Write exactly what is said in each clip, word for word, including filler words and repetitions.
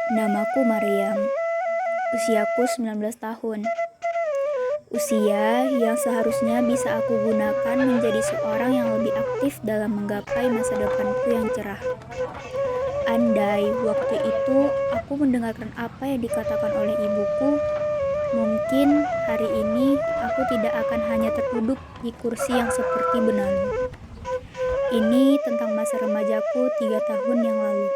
Namaku Mariam. Usiaku sembilan belas tahun. Usia yang seharusnya bisa aku gunakan menjadi seorang yang lebih aktif dalam menggapai masa depanku yang cerah. Andai waktu itu aku mendengarkan apa yang dikatakan oleh ibuku, mungkin hari ini aku tidak akan hanya terduduk di kursi yang seperti benalu. Ini tentang masa remajaku tiga tahun yang lalu.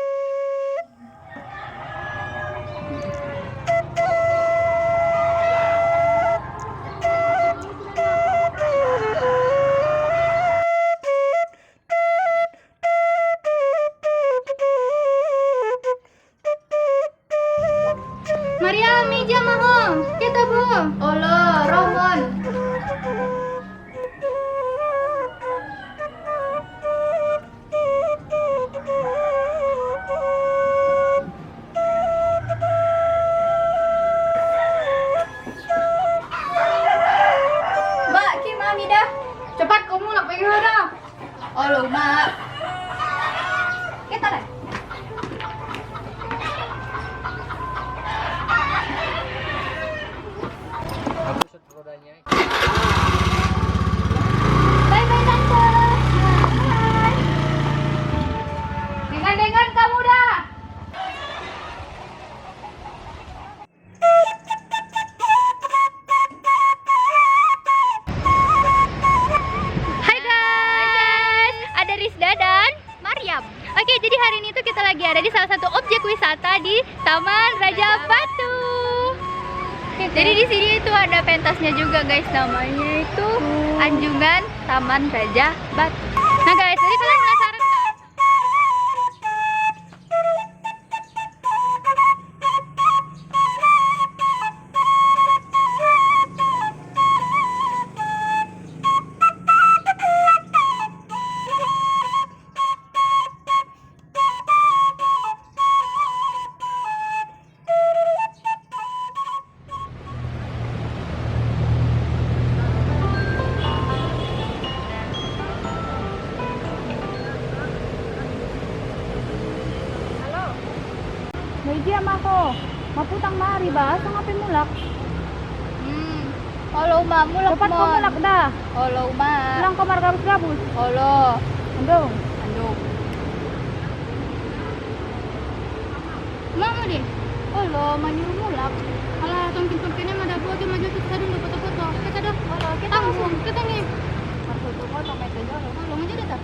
Maria, meja ma ho. Kita bo. Olo, rohon. Ba, ki mami dah. Cepat kamu nak pergi dah. Olo, Mak. Kita deh. Bye bye, Tante. Bye. Dengan-dengan kamu dah. Hai guys, ada Rizda dan Mariam. Oke, jadi hari ini tuh kita lagi ada di salah satu objek wisata di Taman Raja Batu. Jadi di sini itu ada pentasnya juga guys, namanya itu Anjungan Taman Raja Batu. Nah guys, jadi kalian penasaran kan? Halo. Meja ma ho. Maputang ma ari ba, asa ngape mulak? Hmm. Olo, Uma, mulak. Cepat ko mon. Mulak dah. Olo, Uma. Pulang ko margabus-gabus. Olo. Andong. Andong. Mama deh. Olo, manyuruh mulak. Alah, tongkin-tongkinnya ma dabo, dia maju tu sadun do foto-foto. Kita dah. Olo, kita langsung. Kita nih. Foto-foto, main saja. Olo, maju dah, tak?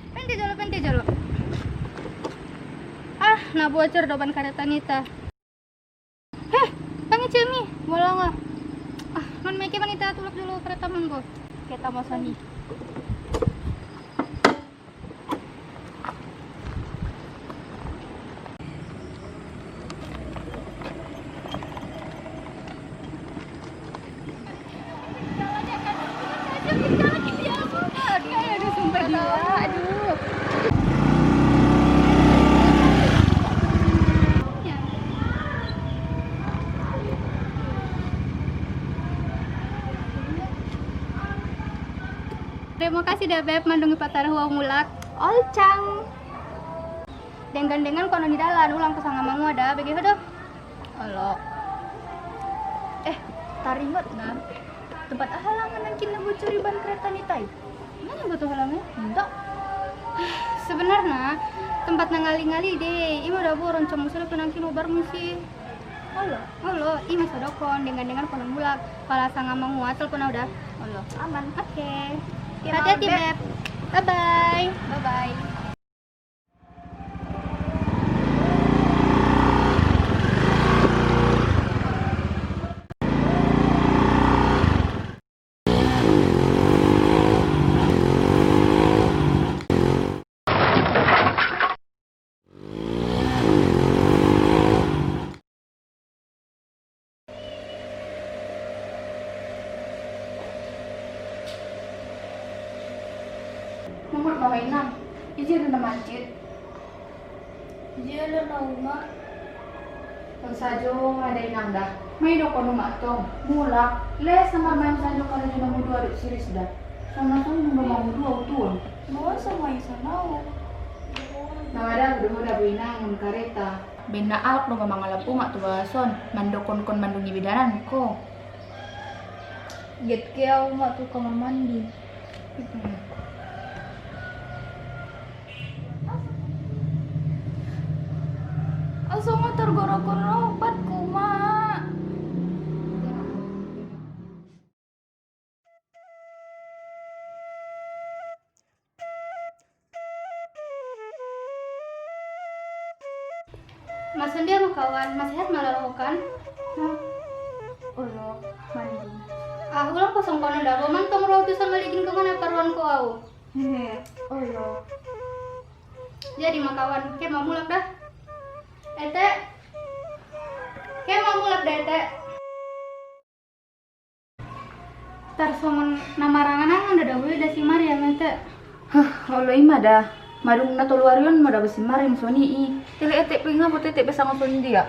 Pente jolo, pente jolo. Ah, na bocor do ban kareta nita. Heh, tangi cemi, bolang ah. Ah, non meke manita tulak jolo kareta mon go. Kita mau sani. Aduh, aduh, sumpah gila, aduh. Terima kasih dah, Beb, mandungi patar huang mulak. Olcang. Denggan-denggan kono ni dalan, ulang ko sanga mangua da, bege ho do. Olo. Eh, taringot na. Tempat aha halangan nangkin na bocor iban kereta ni tai? Mana butuh halangan? Ndak. Sebenarnya tempat na ngali-ngali deh. Ima da boron camu sudah penangkin ubar musi. Olo, olo, ima sodokon, denggan-denggan kono mulak. Pala sanga mangua, telepon au da. Olo. Aman. Oke. Oke, hati-hati, Beb. Beb. Bye-bye. Bye-bye. Manggut ma ho inang, ijin do na mancit. Ijin do na uma. Sajo ma da inang da. Ma idokkon umak tong, mulak, les na marmain sajo karejo na mudua dohot si Risda. Songon na songon dung do mangudua utuon. Boso ma ison au. Na madabu do ho da bo inang ngon kareta. Baen na alak do ma mangalap umak tu bagas on, mandokkonkon mandungi bedanan ko. Get ke au umak tu kamar mandi. Asa ma targorokon lompat ku ma. Masondia ma kawan, masehat ma laho kan? Hah? Olo, mandi. Ah, ulang kosong kono da, bo mantong ro tu sanggaligin ko mana paruan ko au. Hehe, olo. Jadi ma kawan, ke ma mulak dah. Ete. Ke ma mulak dah, Ete. Tarsongon na marangan-angan do da hu ida si Mariam, Ete. Hah, olo ima da. Madung na tolu ari on ma da bo si Mariam soni i. Tele Ete, pe nga boto Ete be sanga sondia.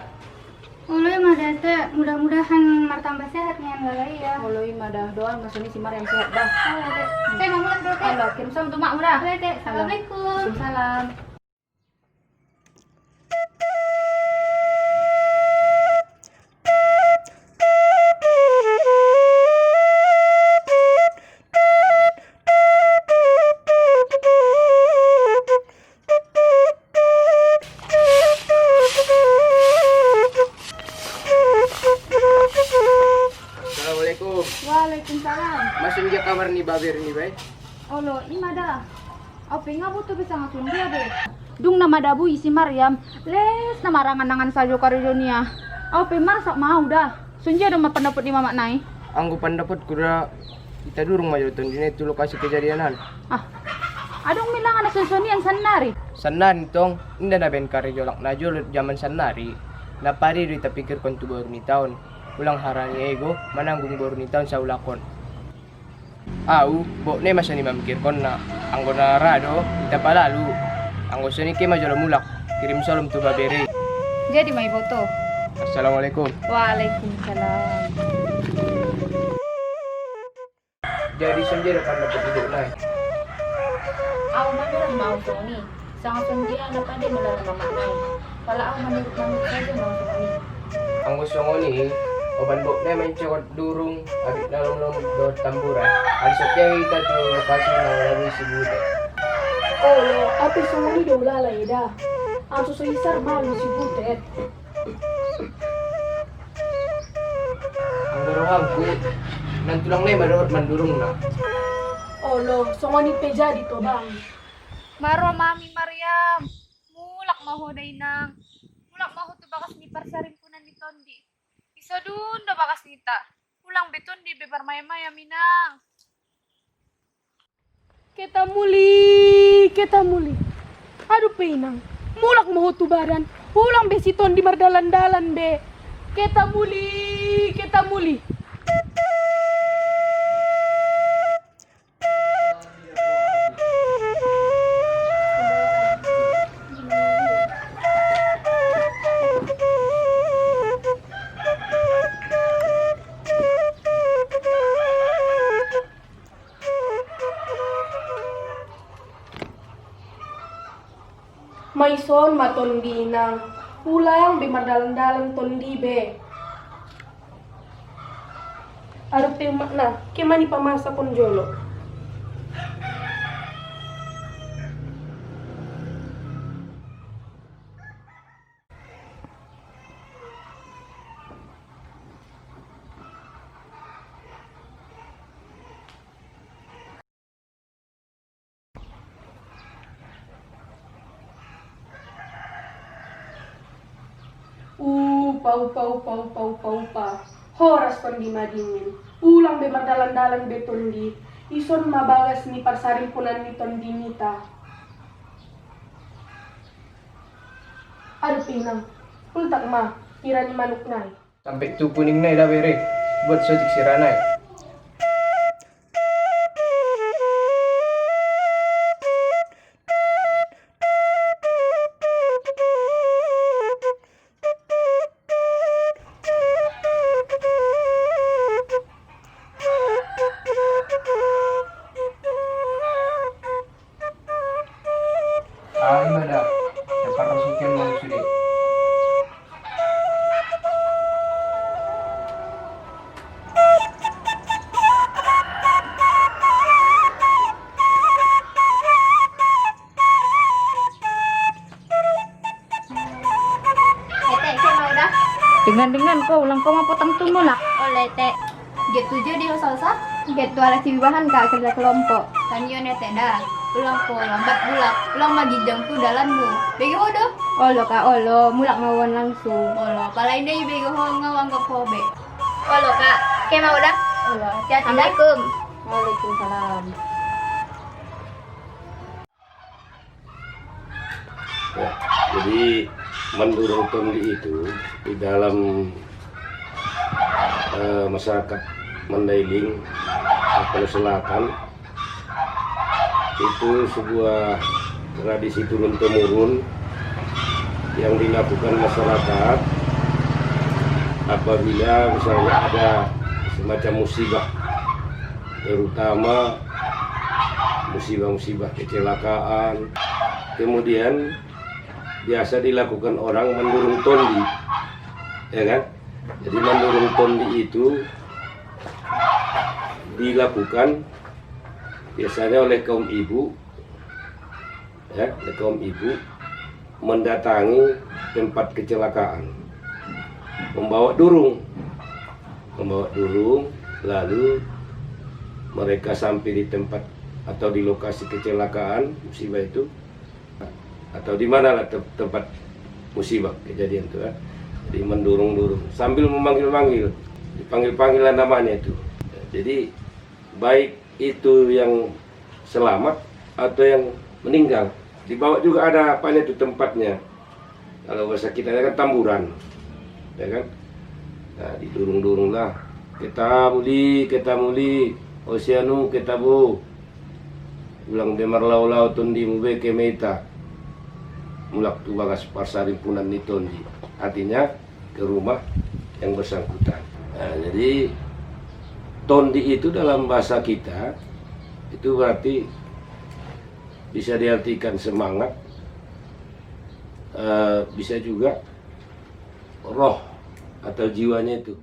Olo ima da, Ete, mudah-mudahan martambah sehat nian lala ia. Olo ima da, doa ma soni si Mariam sehat da. Olo, Ete. Ete, ma mulak do, Ete. Olo, kirim salam tu makmu da. Olo, Ete. Olo. Assalamualaikum. Waalaikumsalam. Assalamualaikum. Waalaikumsalam. Masuk dia kamar ni baber ni, bai? Olo, ima da. Au pe nga boto be sanga sondia be. Dung na madabu i si Mariam, les na marangan-angan sajo karejo nia. Au pe marsak ma au da. Sondia do ma pandapot ni mamak nai? Anggo pandapotku da, ita durung ma jo tondi nai tu lokasi kejadianan. Ah, adong milangan na sonsonian sannari. Sannari tong, inda na baen karejo lak na jolo jaman sannari. Na pade do ita pikirkon tu boru ni taon. Ulang harani ego mananggung boru ni taon saulakon. Au, bok ne ma soni mamikirkonna. Anggo na ra do, ita palalu. Anggo soni ke ma jolo mulak, kirim salam tu babere. Jadi ma iboto. Assalamualaikum. Waalaikumsalam. Jadi sonjia do pandapot ni bok nai? Au manurut ma au songoni. Sanga sonjia na pade ma laho mamaknai. Pala au manurut-manurut saja ma au songoni. Anggo songoni, oban bok nai mancogot durung, abit na lomlom dohot tamburan. Anso ke hita tu lokasi na labuhi si Butet. Olo, au pe songoni do ulala eda. Anso so isar ma alu si Butet. Anggo rohangku, nantulang nai ma dohot mandurungna. Olo, songoni pe jadi tobang. Maro mami Mariam, mulak ma ho da inang. Mulak ma ho tu bagas ni parsarimpunan ni tondi. Isodun do bagas nita. Ulang be tondi be parmayam-mayam inang. Keta muli, keta muli. Aduh pe inang, mulak ma ho tu badan. Ulang be si tondi mardalan-dalan be. Keta muli, keta muli. Ma ison ma tondi inang, ulang be mardalan-dalan tondi be. Arup pe umakna, ke ma ni pamasakon jolo. Upa, upa, upa, upa, upa, upa. Horas tondi madingin. Ulang be mardalan-dalan be tondi. Ison ma bagas ni parsarimpunan ni tondi nita. Aduh, pinang. Ultak ma, pira ni manuk nai. Sampe tu kuning nai da bere, buat sotik sira nai. Dengan-dengan ko, ulang ko mapotang tu mulak. Ole, Te. Get tu jo di hosa-hosa? Get tu halak sibibahan ka kerja kelompok. Kan iyo ne, Te, da. Ulang ko lambat mulak, ulang ma ginjang tu dalanmu. Bege ho do? Olo ka, olo, mulak ma wan langsung. Olo, pala inda i bege ho, nga anggap ho be. Olo ka, ke ma udah. Olo, hati-hati da. Assalamualaikum. Waalaikumsalam. Ya, jadi mandurung tondi itu di dalam, eh, masyarakat Mandailing, Palu Selatan, itu sebuah tradisi turun-temurun yang dilakukan masyarakat apabila misalnya ada semacam musibah, terutama musibah-musibah kecelakaan. Kemudian biasa dilakukan orang mandurung tondi, ya kan? Jadi mandurung tondi itu dilakukan biasanya oleh kaum ibu, ya, oleh kaum ibu mendatangi tempat kecelakaan, membawa durung, membawa durung, lalu mereka sampai di tempat atau di lokasi kecelakaan musibah itu, atau di mana lah tem- tempat musibah kejadian itu, ya. Jadi mendurung-durung sambil memanggil-manggil, dipanggil-panggil lah namanya itu. Jadi baik itu yang selamat atau yang meninggal, dibawa juga ada apanya itu tempatnya. Kalau bahasa kita kan tamburan, ya kan? Nah, didurung-durung lah. Kita muli, kita muli, o si anu, kita bo. Ulang be marlao-lao tondimu be, ke ma hita mulak tu bagas parsarimpunan ni tondi. Artinya ke rumah yang bersangkutan. Nah, jadi tondi itu dalam bahasa kita itu berarti bisa diartikan semangat, eh, bisa juga roh atau jiwanya itu.